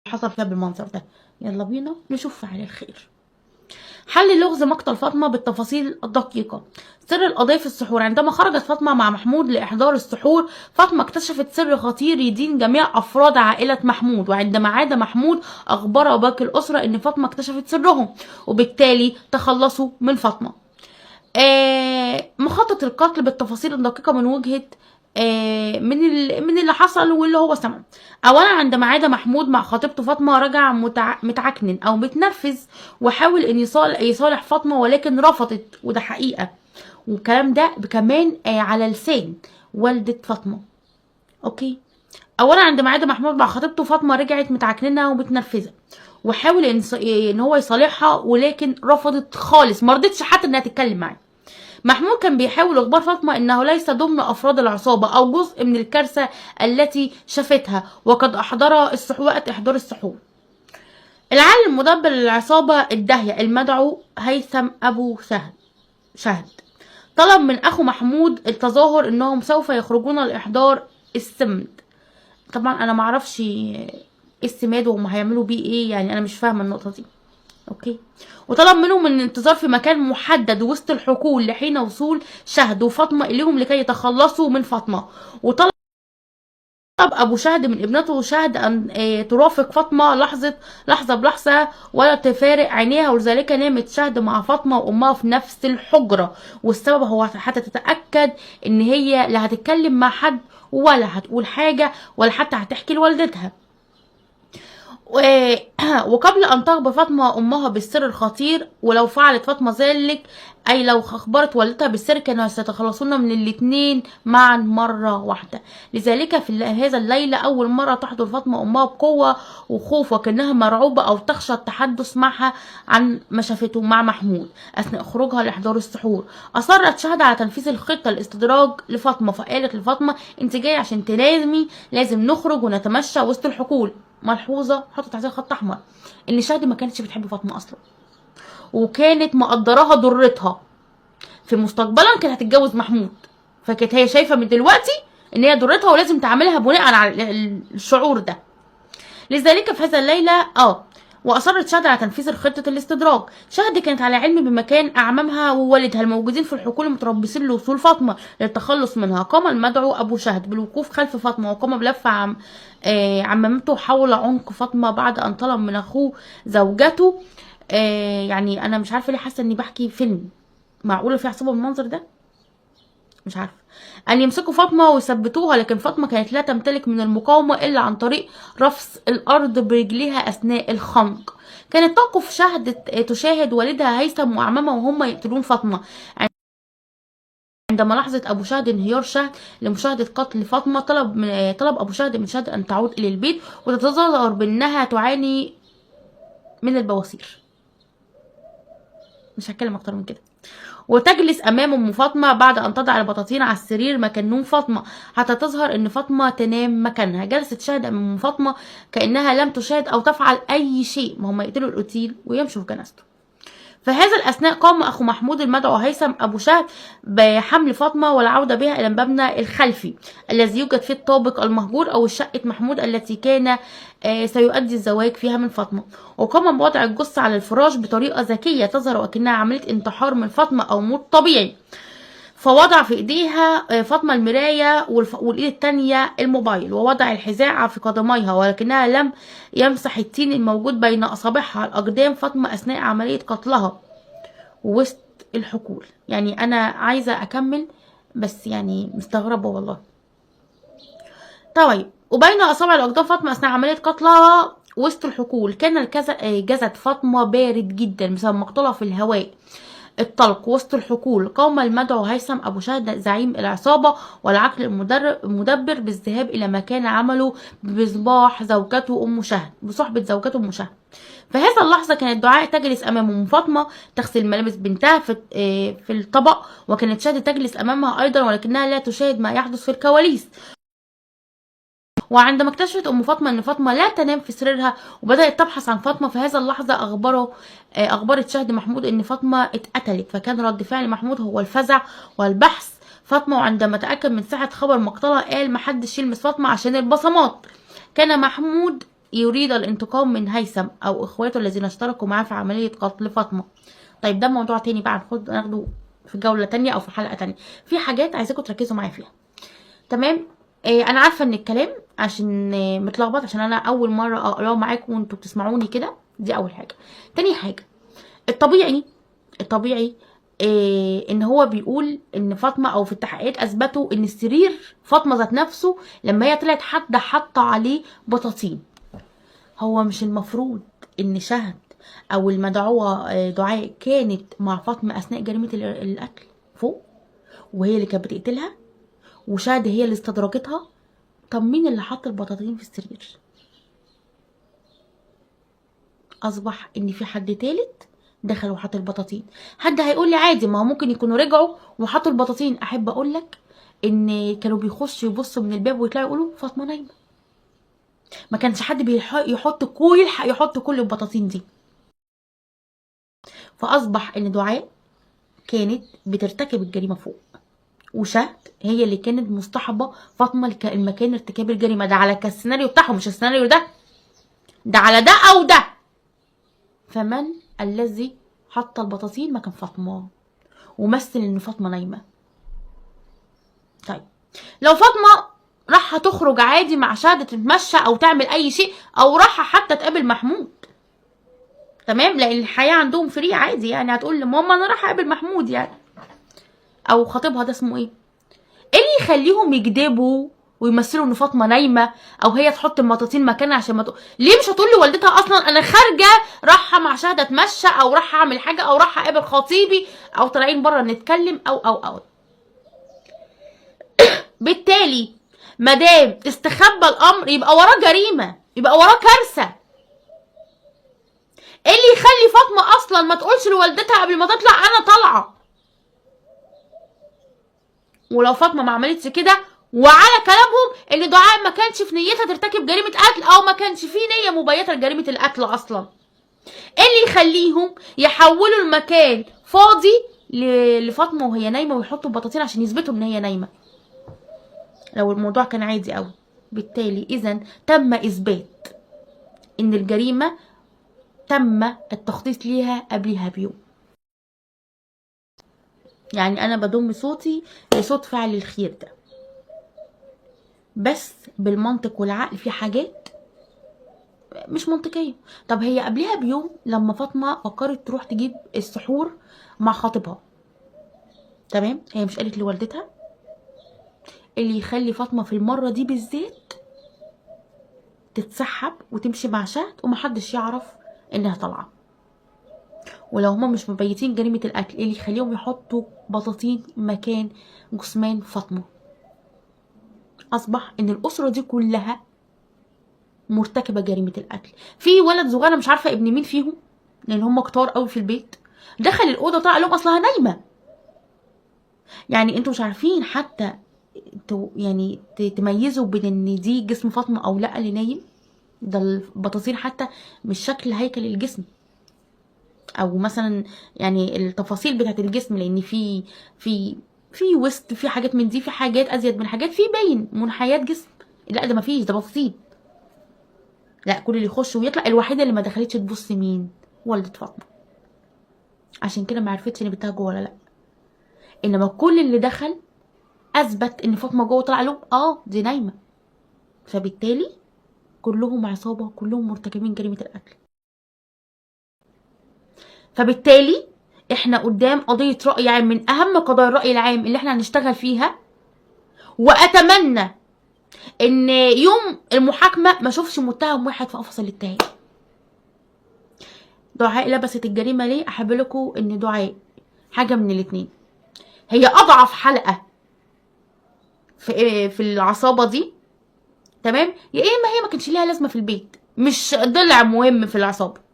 حصل فيها بالمنظر ده. يلا بينا نشوف فعل الخير. حل لغز مقتل فاطمة بالتفاصيل الدقيقة. سر القضية في السحور. عندما خرجت فاطمة مع محمود لإحضار السحور، فاطمة اكتشفت سر خطير يدين جميع أفراد عائلة محمود. وعندما عاد محمود أخبر باقي الأسرة إن فاطمة اكتشفت سرهم، وبالتالي تخلصوا من فاطمة. مخطط القتل بالتفاصيل الدقيقة من وجهة من اللي حصل واللي هو سمعه. اولا عندما عاد محمود مع خطيبته فاطمة رجع متعكنن او متنرفز، وحاول ان يصالح فاطمة ولكن رفضت، وده حقيقة. والكلام ده كمان على لسان والده فاطمة. okay، اولا عندما عاد محمود مع خطيبته فاطمة رجعت متعكننه ومتنرفزه، وحاول ان هو يصالحها ولكن رفضت خالص، ما رضتش حتى انها تتكلم معاه. محمود كان بيحاول اخبار فاطمة انه ليس ضمن افراد العصابة او جزء من الكارثة التي شافتها، وقد احضر وقت احضار السحور. العالم المدبر للعصابه الداهيه المدعو هيثم ابو شهد طلب من اخو محمود التظاهر انهم سوف يخرجون لاحضار السمد. طبعا انا معرفش ايه السماد وهم هيعملوا بيه ايه، يعني انا مش فاهمه النقطة دي. okay، وطلب منهم من الانتظار في مكان محدد وسط الحقول لحين وصول شهد وفاطمة اليهم لكي يتخلصوا من فاطمة. وطلب ابو شهد من ابنته شهد ان ترافق فاطمة لحظة بلحظة ولا تفارق عينيها، ولذلك نامت شهد مع فاطمة وامها في نفس الحجرة، والسبب هو حتى تتاكد ان هي لا هتتكلم مع حد ولا هتقول حاجة ولا حتى هتحكي لوالدتها. وقبل أن تخبر فاطمة أمها بالسر الخطير، ولو فعلت فاطمة ذلك، أي لو أخبرت والدتها بالسر، كانوا سيتخلصون من الاتنين معا مرة واحدة. لذلك في هذا الليلة أول مرة تحضر فاطمة أمها بقوة وخوف، وكأنها مرعوبة أو تخشى التحدث معها عن ما شافته مع محمود أثناء خروجها لإحضار السحور. أصرت شهد على تنفيذ الخطة الاستدراج لفاطمة، فقالت لفاطمة أنت جاية عشان تلازمي، لازم نخرج ونتمشى وسط الحقول. ملحوظة، حطوا تحتها خط أحمر، إن شهد ما كانتش بتحب فاطمة أصلا، وكانت مقدراها ضرتها في مستقبلا كانت هتتجوز محمود، فكانت هي شايفة من دلوقتي إن هي ضرتها ولازم تعاملها بناء على الشعور ده. لذلك في هذا الليلة وأصرت شهد على تنفيذ خطة الاستدراج. شهد كانت على علم بمكان أعمامها ووالدها الموجودين في الحقول المتربصين لوصول فاطمة للتخلص منها. قام المدعو أبو شهد بالوقوف خلف فاطمة، وقام بلف عمامته حول عنق فاطمة بعد أن طلب من أخوه زوجته. يعني أنا مش عارفة ليه حاسة إني بحكي فيلم، معقولة في عصابة بالمنظر ده؟ مش عارفة. أن يمسكوا فاطمة ويثبتوها، لكن فاطمة كانت لا تمتلك من المقاومة إلا عن طريق رفس الأرض برجليها أثناء الخنق. كانت تقف شهد تشاهد والدها هيثم وأعمامها وهم يقتلون فاطمة. عندما لاحظت أبو شهد انهيار شهد لمشاهدة قتل فاطمة، طلب أبو شهد من شهد أن تعود إلى البيت وتتظاهر بأنها تعاني من البواسير. مش هتكلم أكتر من كده. وتجلس امام ام فاطمة بعد ان تضع البطاطين على السرير مكان نوم فاطمة حتى تظهر ان فاطمة تنام مكانها. جلست شهد امام ام فاطمة كانها لم تشاهد او تفعل اي شيء، ما هم يقتلوا القتيل ويمشوا في جنازته. في هذا الاثناء قام اخو محمود المدعو هيثم ابو شهد بحمل فاطمة والعودة بها الى المبنى الخلفي الذي يوجد فيه الطابق المهجور او شقه محمود التي كان سيؤدي الزواج فيها من فاطمة. وقام بوضع الجثة على الفراش بطريقة ذكية تظهر وكأنها عملية انتحار من فاطمة او موت طبيعي. فوضع في ايديها فاطمة المراية والايد التانية الموبايل، ووضع الحذاء في قدميها، ولكنها لم يمسح التين الموجود بين اصابعها على اقدام فاطمة اثناء عملية قتلها وسط الحقول. يعني انا عايزه اكمل بس يعني مستغربه والله. طيب، وبين اصابع الاقدام فاطمة اثناء عملية قتلها وسط الحقول كان جسد فاطمة بارد جدا بسبب مقتلها في الهواء الطلق وسط الحقول. قام المدعو هيثم ابو شهد زعيم العصابة والعقل المدبر بالذهاب الى مكان عمله بمصباح زوجته ام شهد، بصحبه زوجته ام شهد. في هذا اللحظة كانت دعاء تجلس امام ام فاطمة تغسل ملابس بنتها في الطبق، وكانت شهد تجلس امامها ايضا ولكنها لا تشاهد ما يحدث في الكواليس. وعندما اكتشفت ام فاطمة ان فاطمة لا تنام في سريرها وبدات تبحث عن فاطمة، في هذا اللحظة اخبرت شهد محمود ان فاطمة اتقتلت. فكان رد فعل محمود هو الفزع والبحث فاطمة، وعندما تاكد من صحة خبر مقتلها قال محدش يلمس فاطمة عشان البصمات. كان محمود يريد الانتقام من هيثم او اخواته الذين اشتركوا معاه في عملية قتل فاطمة. طيب ده موضوع تاني بقى، ناخده في جولة تانية او في حلقة تانية. في حاجات عايزاكم تركزوا معايا فيها. تمام. انا عارفة ان الكلام عشان متلخبط، عشان انا اول مرة اقراه معاكم وانتوا بتسمعوني كده. دي اول حاجة. تاني حاجة، الطبيعي ان هو بيقول ان فاطمة، او في التحقيقات اثبتوا ان السرير فاطمة ذات نفسه لما هي طلعت حد حط عليه بطاطين. هو مش المفروض ان شهد او المدعوة دعاء كانت مع فاطمة اثناء جريمة القتل فوق، وهي اللي كانت بتقتلها، وشهد هي اللي استدرجتها؟ طب مين اللي حط البطاطين في السرير؟ اصبح ان في حد تالت دخل وحط البطاطين. حد هيقول لي عادي، ما هو ممكن يكونوا رجعوا وحطوا البطاطين. احب اقول لك ان كانوا بيخشوا يبصوا من الباب ويطلعوا يقولوا فاطمة نايمة. ما كانش حد يحط كل يحط كل البطاطين دي. فاصبح ان دعاء كانت بترتكب الجريمة فوق، وشهد هي اللي كانت مصطحبه فاطمة المكان ارتكاب الجريمة. ده على السيناريو بتاعهم، مش السيناريو ده، ده على ده او ده. فمن الذي حط البطاطين مكان فاطمة ومثل ان فاطمة نايمة؟ طيب لو فاطمة راح تخرج عادي مع شهد تتمشى او تعمل اي شيء، او راح حتى تقابل محمود، تمام، لان الحياة عندهم free عادي، يعني هتقول لماما انا راح اقابل محمود يعني، او خطيبها ده اسمه ايه. ايه اللي يخليهم يكذبوا ويمثلوا ان فاطمة نايمة، او هي تحط البطاطين مكانها عشان ما تقول؟ ليه مش هتقول لوالدتها اصلا انا خارجه رايحة مع شهد اتمشى، او رايحة اعمل حاجة، او رايحة اقابل خطيبي، او طالعين بره نتكلم، او او او. بالتالي مادام استخبى الامر يبقى وراه جريمة، يبقى وراه كارثة. ايه اللي يخلي فاطمة اصلا ما تقولش لوالدتها قبل ما تطلع انا طالعه؟ ولو فاطمة ما عملتش كده، وعلى كلامهم ان دعاء ما كانش في نيتها ترتكب جريمة قتل، او ما كانش في نيه مبيته لجريمة القتل اصلا، ايه اللي يخليهم يحولوا المكان فاضي لفاطمة وهي نايمة ويحطوا البطاطين عشان يثبتوا ان هي نايمة؟ لو الموضوع كان عادي قوي. بالتالي اذا تم اثبات ان الجريمة تم التخطيط ليها قبلها بيوم. يعني انا بضم صوتي لصوت فعل الخير ده، بس بالمنطق والعقل. في حاجات مش منطقية. طب هي قبلها بيوم لما فاطمة فكرت تروح تجيب السحور مع خطيبها، تمام، هي مش قالت لوالدتها؟ اللي يخلي فاطمة في المرة دي بالذات تتسحب وتمشي مع شهد ومحدش يعرف انها طالعة. ولو هما مش مبيتين جريمة القتل، اللي يخليهم يحطوا بطاطين مكان جثمان فاطمة؟ اصبح ان الاسرة دي كلها مرتكبة جريمة القتل. في ولد صغير مش عارفة ابن مين فيهم، لان هم كتار قوي في البيت، دخل الاوضة طلع لهم اصلها نايمة. يعني انتوا مش عارفين حتى يعني تميزوا بين ان دي جسم فاطمة او لا اللي نايم ده. البطاطين حتى مش شكل هيكل الجسم، او مثلا يعني التفاصيل بتاعت الجسم، لان في في في وسط، في حاجات من دي، في حاجات ازيد من حاجات، في باين منحيات جسم. لا ده مفيش، ده بطاطين. لا كل اللي يخش ويطلع. الوحيدة اللي ما دخلتش تبص مين؟ والده فاطمة. عشان كده ما عرفتش ان بنتها جوه ولا لا. انما كل اللي دخل اثبت ان فاطمة جوه، طلع لهم دي نايمة. فبالتالي كلهم عصابة، كلهم مرتكبين جريمة القتل. فبالتالي احنا قدام قضية راي عام، من اهم قضايا الراي العام اللي احنا هنشتغل فيها. واتمنى ان يوم المحاكمة ما اشوفش متهم واحد في قفص الاتهام. دعاء لبست الجريمة ليه؟ احب لكم ان دعاء حاجة من الاتنين، هي اضعف حلقة في العصابة دي، تمام، يا اما هي ما كانش ليها لازمه في البيت، مش ضلع مهم في العصابة.